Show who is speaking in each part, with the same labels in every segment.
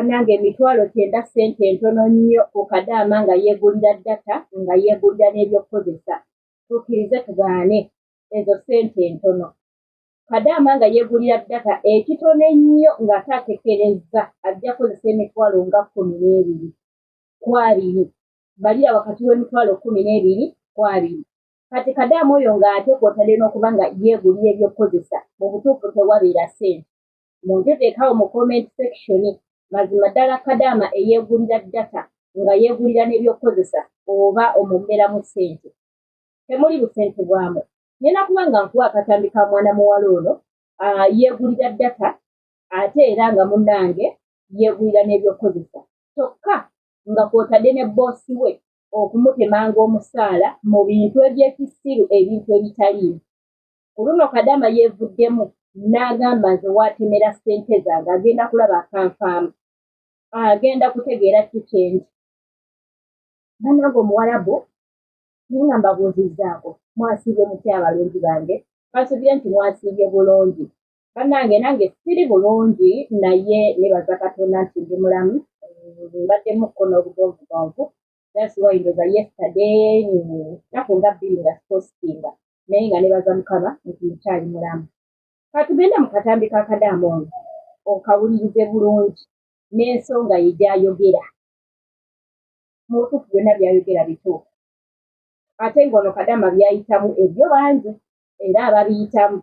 Speaker 1: Bannange, 90,000 ssente ntono nnyo ku kadaama nga yeegulira data, nga yeegulira n'ebyokukozesa. Tukkirize tugaane, ezo ssente ntono. Kadaama nga yeegulira data, ekitono ennyo ng'ate akekerezza, ajja kukozesa emitwalo nga 12 ku 20. Balira wakati w'emitwalo 12 ku 20. Kati kadaama oyo ng'ate kw'otadde n'okuba nga yeegulira ebyokukozesa, mu butuufu tewabeera ssente. Munteteekawo mu comment section, mazima ddala kadaama eyeegulira data nga yeegulira n'ebyokukozesa, oba omumbeeramu ssente? Temuli busente bwamu. Nina kuba nga nkuwa akatambi ka mwana muwala ono yeegulira data, ate era nga munnange yeegulira n'ebyokukozesa, kyokka nga kw'otadde ne boss we okumutemanga omusaala mu bintu ebyekisiru, ebintu ebitaliimu. Ku luno kadaama yeevuddemu n'agamba, "Nze waatemera ssente zange, agenda kulaba akanfaamu, agenda kutegeera ki kyendi." Bannange, omuwalabu, naye nga mbabuuzizzaako, mwasiibye mutya abalungi bange? Kansuubire nti mwasiibye bulungi. Bannange, nange siri bulungi, naye nebaza Katonda nti ndi mulamu. Mbaddemukko n'obugonvugonvu, that's why ndoza yesterday naku nga 2 nga sipostinga, naye nga nebaza Mukama nti nkyali mulamu. Katugende mu katambi ka kadaama ono, okawulirize bulungi n'ensonga ye gy'ayogera. Mu butuufu byonna by'ayogera bituufu, ate ng'ono kadaama by'ayitamu ebyo bangi era ababiyitamu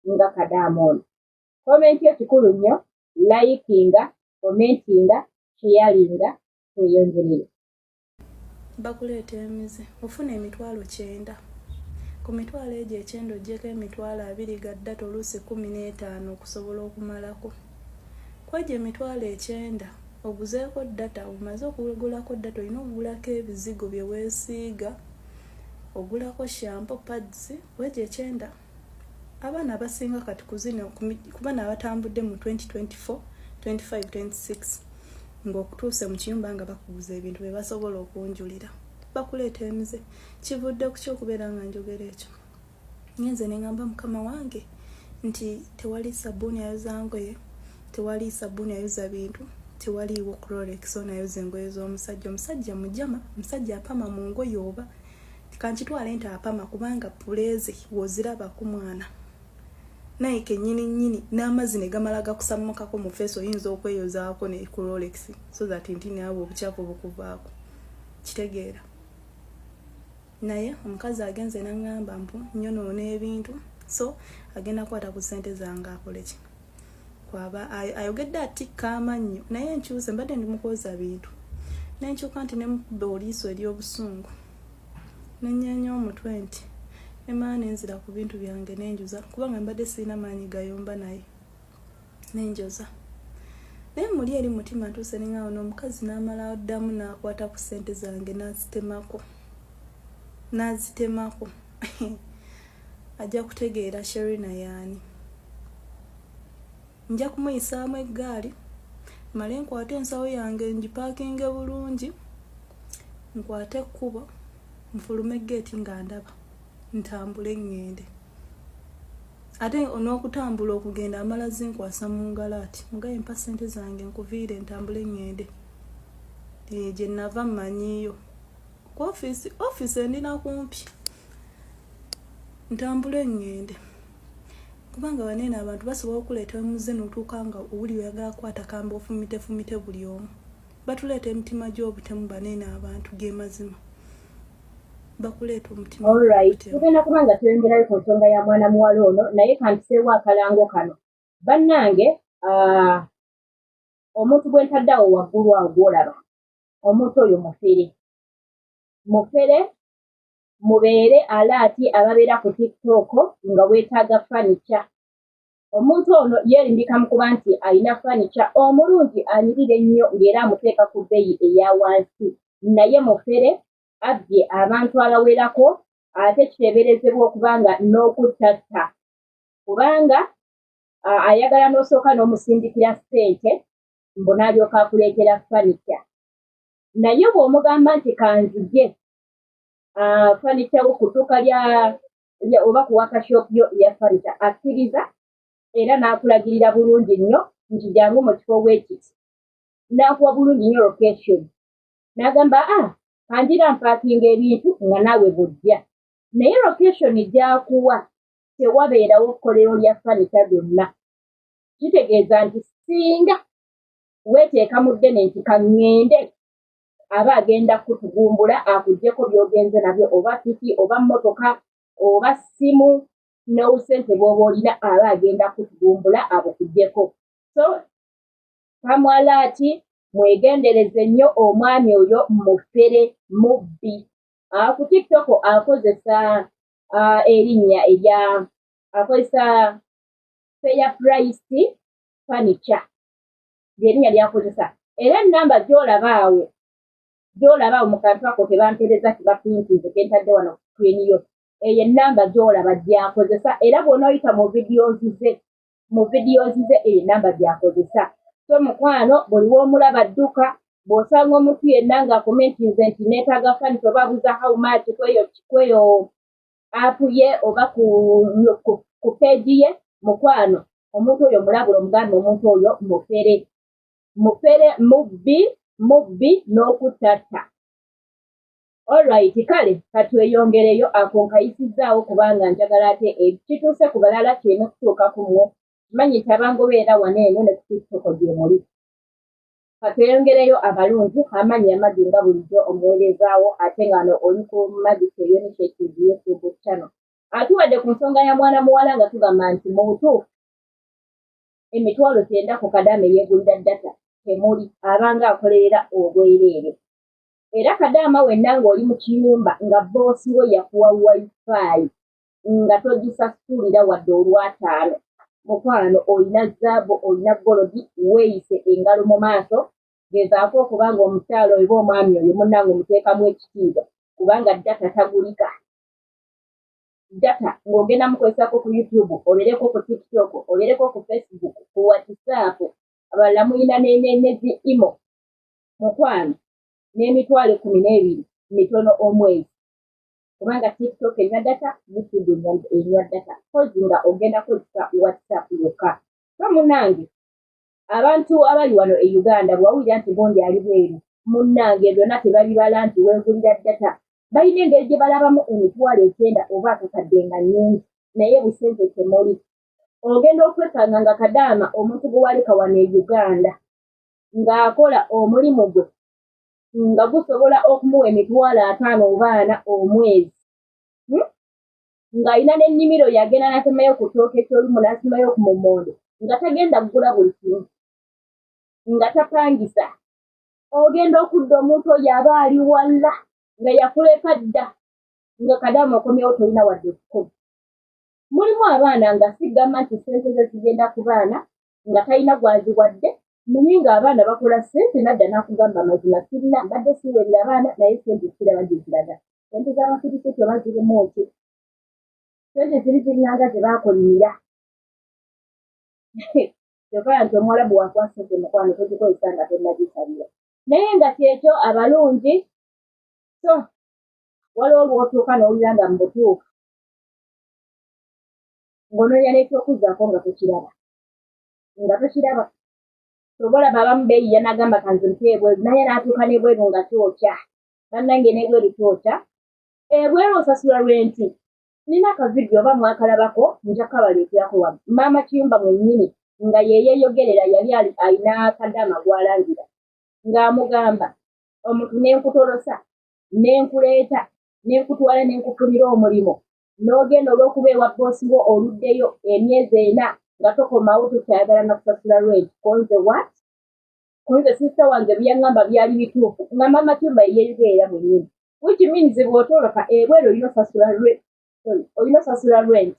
Speaker 1: nga kadaama ono. Comment yo kikulu nnyo, likinga, commentinga, sharinga, tweyongereyo.
Speaker 2: Bakuleeta emize, ofuna 90,000. Ku 90,000 egyo oggyeko 20,000 ga data, oluusi 15 okusobola okumalako. Kwegyo 90,000 oguzeeko data, omaze okugulako data, olina okugulako ebizigo bye weesiiga, ogulako shampoo, pads. Kwegyo 90, abaana abasinga kati kuzino kubaana abatambudde mu 2024, 25, 26, ng'okutuuse mu kiyumba nga bakuguza ebintu bye basobola okunjulira, bakuleeta emize. Kivudde ku kyokubeera nga njogera ekyo, ngenze ne ŋŋamba mukama wange nti tewali sabbuuni ayoza ngoye, tewali sabbuuni ayoza bintu, tewaliiwo Clorox onayoza engoye z'omusajja. Omusajja mujama, omusajja apama mu ngoye, oba kankitwale nti apama, kubanga puleeze woziraba ku mwana naye kenyini nyini n'amazzi ne gamala gakusammukako mu face, oyinza okweyozaako ne Clorox so that nti naawe obukyafu bukuvaako. Kitegeera? Naye omukazi agenze naŋŋamba mbu nyonoona ebintu, so agenda kukwata ku ssente zange akoleki kwaba ayogedde atikka amannyo. Naye nkyuse, mbadde ndi mukwoza bintu, nenkyuka nti nemukuba oliiso ery'obusungu, nenyenya omutwe nti nemala nenzira ku bintu byange nenjuza, kubanga mbadde sirina maanyi gayomba naye. Nenjoza, naye muli eri mutima ntuuse neŋawo n'omukazi n'amala ddamu n'akwata ku ssente zange n'azitemako, n'azitemako. Ajja kutegeera Sherina yaani. Nja kumuyisaamu eggaali, male nkwate ensawo yange ngipaakinge bulungi, nkwate ekkubo, nfulume geeti nga ndaba, ntambule ŋŋende. Ate n'okutambula okugenda, amala zinkwasa mu ngalo ati mugaye, "Mpa ssente zange nkuviire, ntambule ŋŋende gye nava." Mmanyiiyo ku ofiisi, ofiisi endina kumpi, ntambule ŋŋende, kubanga baneeno abantu basobola okuleeta omuze n'otuuka nga owuli oyagala kukwata kamba ofumitefumite buli omu. Batuleeta emitima gy'obutemu baneeno abantu, ge mazima, bakuleeta omutima.
Speaker 1: Alright, tugenda kuba nga tweyongerayo ku nsonga ya mwana muwala ono, naye kantuseewo akalango kano. Bannange, omuntu gwe ntaddeawo waggulu awo gw'olaba, omuntu oyo mufere, mufere. Mubeere alaati ababeera ku TikTok nga weetaaga furniture. Omuntu ono yeerimbika mu kuba nti alina furniture omulungi anyirira ennyo, ng'era amuteeka ku bbeeyi eya wansi, naye mufere, abbye abantu abawerako, ate kiteeberezebwa okuba nga n'okuttatta, kubanga ayagala n'osooka n'omusindikira ssente mbu n'alyoka akuleetera furniture. Naye bw'omugamba nti kanzije furniture wo ku dduuka lya oba ku workshop yo eya furniture, akkiriza era n'akulagirira bulungi nnyo nti jangu mu kifo bwekiti. N'akuwa bulungi nnyo location, n'agamba, "Ah, kanjira mpaakinga ebintu nga naawe bw'ojja." Naye location gy'akuwa tewabeerawo kkolero lya furniture lyonna. Kitegeeza nti singa weeteeka mu ddene nti kaŋŋende, aba agenda kutugumbula akuggyeko by'ogenze nabyo, oba piki oba mmotoka oba ssimu n'obusente bw'oba olina, aba agenda kutugumbula abukuggyeko. So kamwalaati, mwegendereze nnyo omwami oyo, mufere, mubbi. Ku TikTok akozesa erinnya erya, akozesa Fair Price Furniture, lyerinnya lyakozesa. Era enamba gy'olaba awo, gy'olaba awo mu kantu ako ke bampeereza, ke baprintinze, ke ntadde wano ku screen yo, eyo ennamba gy'olaba gy'akozesa. Era bw'onooyita mu videos ze, eyo ennamba gy'akozesa. So mukwano, buli w'omulaba dduka. Bw'osanga omuntu yenna ng'akomentinze nti neetaaga furniture oba abuuza how much kweyo app ye oba ku page ye, mukwano, omuntu oyo mulabula, omugambe omuntu oyo mufere, mufere, mubbi, mubbi n'okuttatta. Alright, kale katweyongereyo. Ako nkayisizzaawo kubanga njagala ate kituuse ku balala kireme kutuuka ku mmwe. Kimanyi nti abangoberera wano eno ne ku TikTok gye muli. Katweyongereyo abalungi. Amannya Amagi, nga bulijjo omuweerezaawo, ate nga no oli ku Magi Kyeyo Initiative YouTube channel. Atuwadde ku nsonga ya mwana muwala nga tugamba nti mu butuufu 90,000 ku kadaama eyeegulira data temuli, abanga akolerera obwereere. Era kadaama wenna ng'oli mu kiyumba nga boss we yakuwa WiFi nga togisasulira wadde olwataano, mukwano, olina zaabu, olina gold, weeyise engalo mu maaso. Gezaako okuba nga omukyalo oyo oba omwami oyo munnange omuteekamu ekitiibwa, kubanga data tagulika. Data ng'ogenda mukozesako ku YouTube, obeereko ku TikTok, obeereko ku Facebook, ku WhatsApp, abalala muyina ne zi Imo, mukwano, n'12,000 mitono omwezi, kubanga TikTok enywa data, YouTube enywa data, kozi nga ogenda kozesa WhatsApp yokka. So munnange, abantu abali wano e Uganda, bwewawulira nti gundi ali bweru, munnange, byonna tebabibala nti weegulira data. Balina engeri gye balabamu 90,000 oba akakadde nga nnyingi, naye busente temuli. Ogenda okwekanga nga kadaama omuntu gwe waleka wano e Uganda ng'akola omulimu gwe nga gusobola okumuwa 50,000 oba 40 omwezi, Ng'alina n'ennimiro, yagenda n'atemayo ku ttooke ekyolumu, n'asimayo ku mumonde, nga tagenda kugula buli kimu, nga tapangisa. Ogenda okudda, omuntu oyo aba ali wala, nga yakuleka dda, nga kadaama okomyewo tolina wadde ekikumi. Mulimu abaana nga sigamba nti ssente ze zigenda ku baana, nga talina gwaziwadde, naye ng'abaana bakola ssente, nadda n'akugamba, "Amazima sirina, mbadde siwerera abaana, naye ssente siraba gye ziraga." Ssente z'abafirisiti oba zirimu ki? Ssente ziri ziringanga ze baakolimira. Kyokka nti omuwalabu wakuwa ssente, mukwano, togikozesa nga tonnagisabira. Naye nga kyekyo abalungi. So waliwo lw'otuuka n'owulira nga mu butuufu ng'onoonya n'ekyokuzzaako nga tokiraba, nga tokiraba. Oba olaba abamu beeyiya n'agamba, "Kanze nte ebweru," naye n'atuuka n'ebweru nga kyokya. Bannange, n'ebweru kyokya. Ebweru osasula rent. Nina akavidiyo oba mwakalabako, nja kabaleeterako wano. Maama Kiyumba mwennyini nga yeyeeyogerera, yali alina kadaama gw'alangira ng'amugamba, "Omuntu nenkutolosa, nenkuleeta, nenkutwala, nenkufunira omulimu, n'ogenda olw'okuba ewa boss wo, oluddeyo emyezi 4 nga tokomawo, tokyayagala na kusasula rent. Konze what? Konze sister wange byaŋŋamba byali bituufu." Nga maama Kiyumba yeyeeyogerera mwennyini, which means bw'otoloka ebweru olina osasula rent.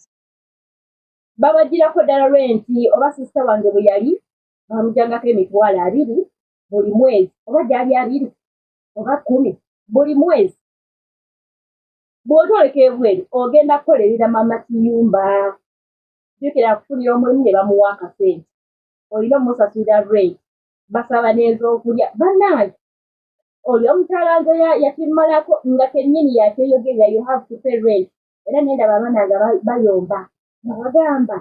Speaker 1: Babagirako ddala rent. Oba sister wange bwe yali bamujjangako 20,000 buli mwezi, oba gyali 20 oba 10 buli mwezi. Bw'otoleka ebweru ogenda kukolerera maama Kiyumba. Jjukira akufunira omulimu ne bamuwa akasente, olina omusasulira rent, basaba n'ez'okulya. Bannange, oli omukyala nze yakimalako nga kennyini yakyeyogerera, you have to pay rent. Era nendaba abaana nga bayomba nga bagamba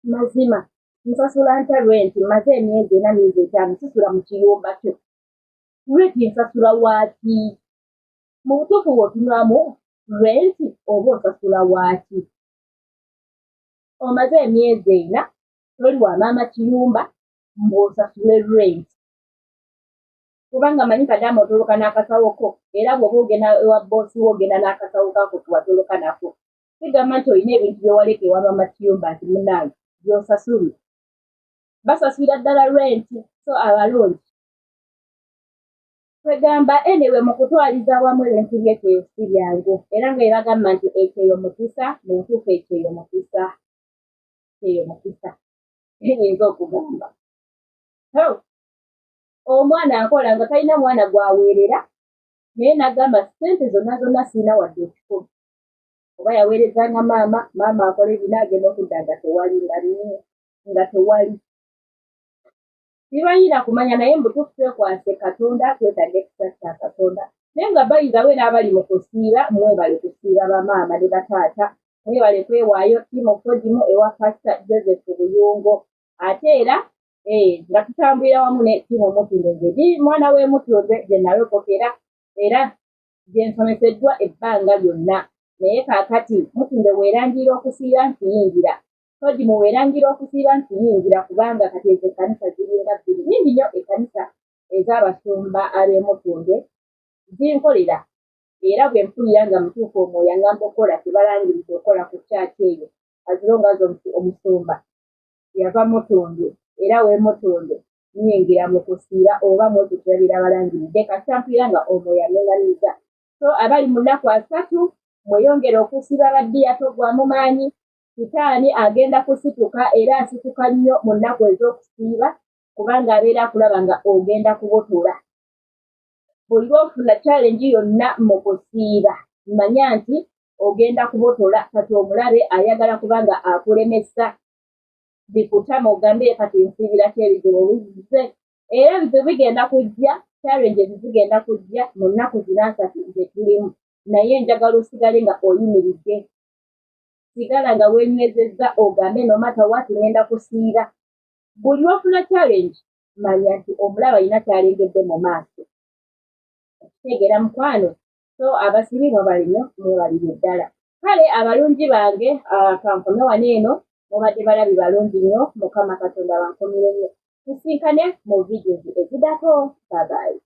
Speaker 1: mazima. Nsasula ntya rent? Mmaze emyezi ena, myezi etaano sisula mu kiyumba kyo. Rent nsasula waaki? Mu butuufu bw'otunulamu rent oba osasula waaki? Omaze emyezi ena toli wa maama kiyumba mbu osasule rent. Kubanga manyi kadaama otoloka n'akasawo ko, era bw'oba ogenda ewa bboosi wo ogenda n'akasawo kako kewatoloka nako. Sigamba nti olina ebintu bye waleka ewa maama kiyumba nti munnange by'osasulira. Basasulira ddala rent. So abalungi kwegamba anyway mu kutwaliza awamu ebintu by'ekyeyo si byangu, era nga ebagamba nti ekyeyo mukisa, mu ntuufu ekyeyo mukisa, ekyeyo mukisa nyinza okugamba. Omwana nkola nga talina mwana gwaweerera, naye n'agamba ssente zonna zonna sirina wadde ekikumi. Oba yaweerezanga maama, maama akola ebina agenda okudda nga tewali, nga nga tewali. Sibayina kumanya, naye mbutuufu twekwase Katonda, twetaaga ekisa kya Katonda. Naye nga bayizawe n'abali mu kusiiba, mwebale kusiiba bamaama ne bataata, mwebale kwewaayo. Tiimu Fogimu ewa Pasita Joseph Buyungo, ate era nga tutambulira wamu ne ttiimu Mutundwe. Nze ndi mwana w'e Mutundwe gye nalokokera era gye nsomeseddwa ebbanga lyonna. Naye kaakati Mutundwe weerangirira okusiiba nti yingira, Fogimu weerangira okusiiba nti yingira, kubanga kati ezo ekkanisa ziringa bbiri nyingi nnyo. Ekkanisa ez'abasumba ab'e Mutundwe zinkolera, era bwe mpulira nga mutuufu omwoyo angamba okukola kye balangiridde okukola ku kyaki eyo, as long as omusumba yava Mutundwe era w'e Mutundwe, nyingira mu kusiiba oba mwekyo kyebabeera balangiridde, kasita mpulira nga omwoyo anuŋŋamizza. So abali mu nnaku 30 mweyongere okusiiba baddiya, togwamu maanyi. Sitaani agenda kusituka, era asituka nnyo mu nnaku ez'okusiiba, kubanga abeera akulaba nga ogenda kubotola. Buli lw'ofuna challenge yonna mu kusiiba, manya nti ogenda kubotola. Kati omulabe ayagala kubanga akulemesa bikutama, ogambe kati nsiibirako ebizibu bizze, era ebizibu bigenda kujja, challenges zigenda kujja mu nnaku zino 30 ze tulimu. Naye njagala osigale nga oyimiridde, sigala nga weenywezezza, ogambe no matter what ngenda kusiiba. Buli lw'ofuna challenge, manya nti omulabe alina kyalengedde mu maaso. Okitegeera mukwano? So abasibi mwebale nnyo, mwebalire ddala. Kale abalungi bange, kankome wano eno. Mubadde balabi balungi nnyo, Mukama Katonda bankumire nnyo. Tusinkane mu videos eziddako. Bye bye.